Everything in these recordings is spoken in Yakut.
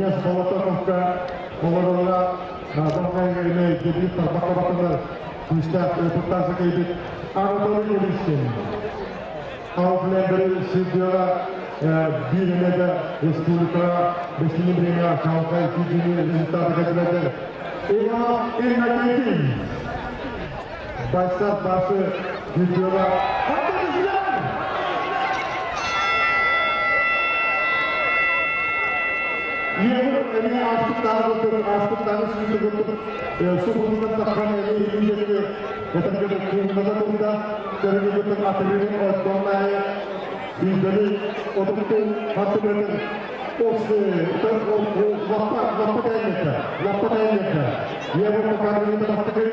Болотоковка олороллоро Баҕайыгар дебют тарбахха батанар күүстээх опыттаах кэлбит Анатолий Куличкин. Аутлендери сирдиэҕэ биир эмэ да республикаҕа бэстини бириэмэҕэ чаҕылхай сүүрдүүнү результаты кэлбэтэр Иван Иннокентий Байсар Басы видеоға Иэбир эмиэ ааспыттааҕы курдук, ааспыттааҕы сүүрдэ курдук субулунан таххан эмиэ илиилэргэ этэргэ кууҥната турда, көрүҥүгүтүн атырыырын отдон аайы сүүрдэни отуттун хантымыытын лаппа лаппа тайнетта, лаппа тайнетта. Иэбир покарыгыта бастакы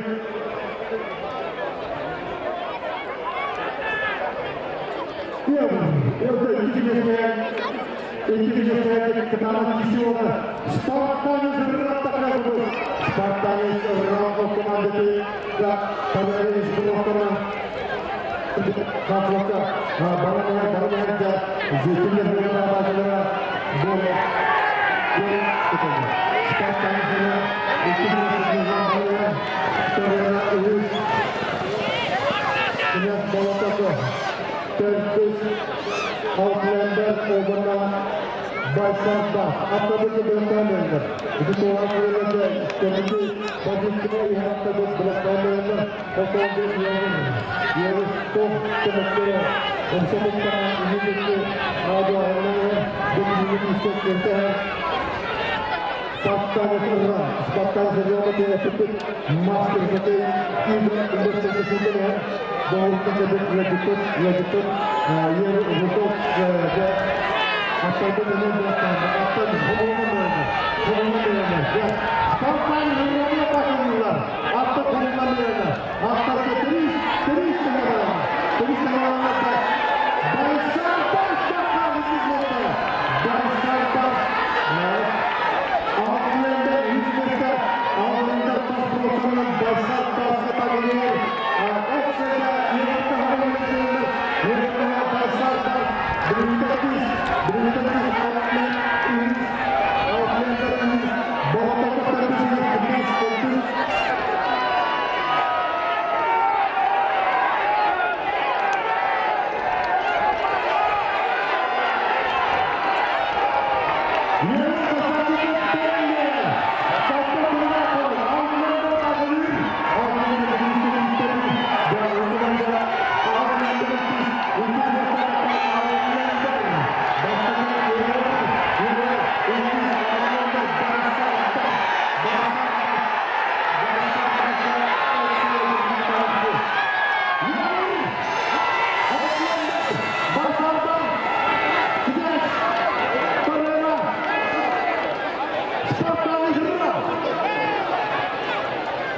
Иэбир, орда икки Икки кытаанах кисиона Спартанец ырыаттакайбыт. Спартанец ырыа командаты да Панарин блоктана Хафлака баран баран да Зетинер базалара боло Спартанец икки Князь Болотаков Төрдүс Аутлендер обана Байсар Бас аттабыты блокаменнер. Ити туоҕа көлөдө кэнники позиция иһаттабыт блокаменнер отоонду иэҕин иэҕин тох көмөттөрө умсабыттара инникки аадуаһыннар бу киһини истек интэһэ Спартанец ырра Спартанец ырра эпиппит мастер хоккей Игорь Индустриятын Боһуруттан ыалдьыппыт Ер Жуков дьэ аттарбыт эмиэ булаттаан аттан хомуһунан бэйэни хомуһунан бэйэни дьэ Спартан ырраны атаакалыыллар аттар хомуһунан бэйэни аттарга Тэрис Тэрис тэҥэ Тэрис тэҥэ Байсар Бас Байсар Бас Алтындар үс миэстэ Алтындар тас блоктарынан Байсар Баска тагылыыр Оксайда Ерекке хабыллар Ерекке Байсар Бас Билинтекис Билинтекис Алтын Үс Алтындар Үс Болотоков Төрдүс Князь Төрдүс